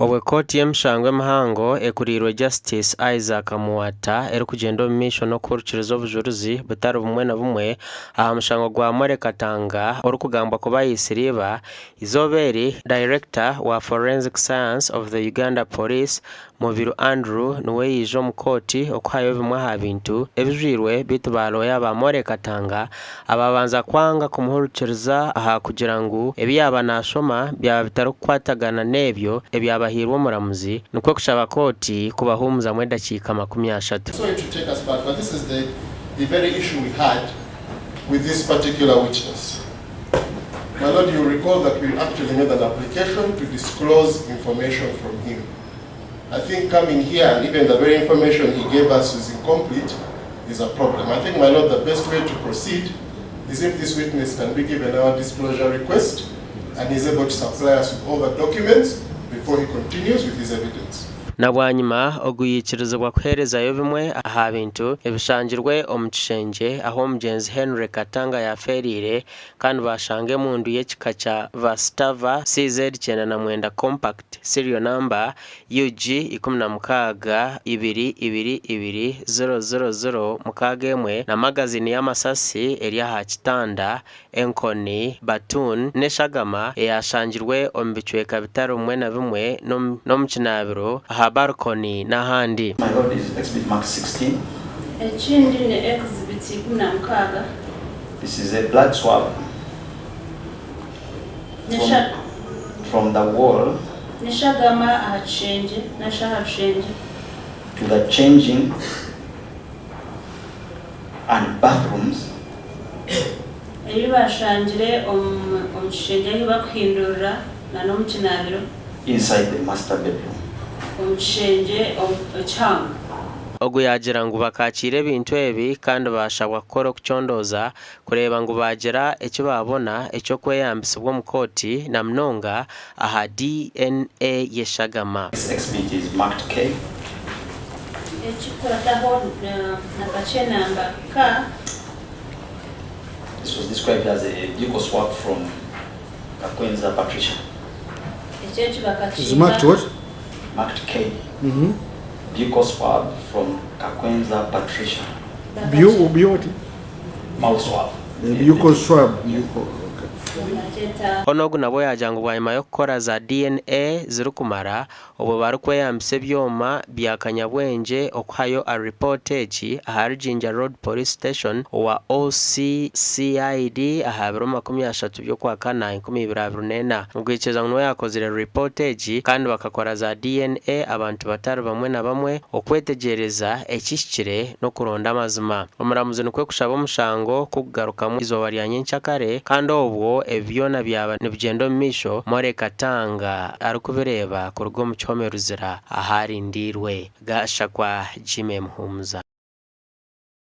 Obwe kooti y'emishango emihango ekuriirwe Justice Isaac Muwata erikugyenda omu maisho n'okuhurikiriza obujurizi butari bumwe na bumwe aha mushango gwa Morley Katanga orikugambwa kuba aitsire iba, eizooba eri Director wa Forensic Science of the Uganda Police, Mubiru Andrew niwe yaija omu kooti okuhayo bimwe aha bintu ebijwirwe beitu ba looya ba Morley Katanga ababanza kwanga kumuhurikiriza aha kugira ngu ebi yaaba nashoma byaba bitarikukwatagana n'ebyo ebyabahairwe omuramuzi nikwo kushaba kooti kubahuumuzamu edakiika 30. Sorry to take us back, but this is the, the very issue we had with this particular witness. My lord, you recall that we actually made an application to disclose information from him. I think coming here and even the very information he gave us is incomplete is a problem. I think, my lord, the best way to proceed is if this witness can be given our disclosure request and is able to supply us with all the documents before he continues with his evidence. Na bwanyima ogu yaikirizibwa kuheerezayo bimwe aha bintu ebishangirwe omu kishengye ahu omugyenzi Henry Katanga yaafeereire kandi baashanga emundu y'ekika kya Vastava CZ 99 Compact Serial Number UG 16 2 2 2 0 0 0 6 na magaziini y'amasasi eri aha kitanda, enkoni, batoon n'eshagama eyashangirwe omu bicweka bitari bimwe na bimwe n'omu kinaabiro, aha balcony n'ahandi. My lord is exhibit mark 16. Ekindi ni Exhibit 16. This is a blood swab from the wall N'eshagama aha kishengye nari aha rushengye. to the changing and bathrooms. Ebi baashangire omu kishengye ahu barikuhindurira n'omu kinaabiro. Inside the master bedroom. Omu kishengye ekihango. Ogu yaagira ngu bakaakiira ebintu ebi kandi baashabwa kukora okucondooza kureeba ngu baagira eki baabona eky'okweyambisibwa omu kooti na munonga aha DNA y'eshagama. This exhibit is marked K. Ekikukurataho nakakye namba K. This was described as a buccal swab from Kakwenza Patricia. Eki eki Is bakakiita. marked what? Marked K. Buccal swab from Kakwenza Patricia. Bu, bu what? Mouth swab. The buccal swab. Buccal, okay. Bakakyeta. Hoona ogu nabwo yaagira ngu bwanyima y'okukora za DNA zirikumara obwo barikweyambisa ebyoma bya kanyabwengye okuhayo aripoota egi ahari Jinja Road Police Station owa OC CID aha biro 30 by'Okwakana 2024. Okwikiriza ngu niwe yaakozire ripoota egi kandi bakakora za DNA abantu batari bamwe na bamwe okwetegyereza ekihikire n'okuronda amazima. Omuramuzi nikwo kushaba omushango kugugarukamu eizooba rya nyenkyakare kandi obwo ebi byona byaba nibigyenda omu maisho Morley Katanga arikubireeba kuruga omu kihome Luzira ahu arindiirwe. Gashakwa Jimmy Muhumuza.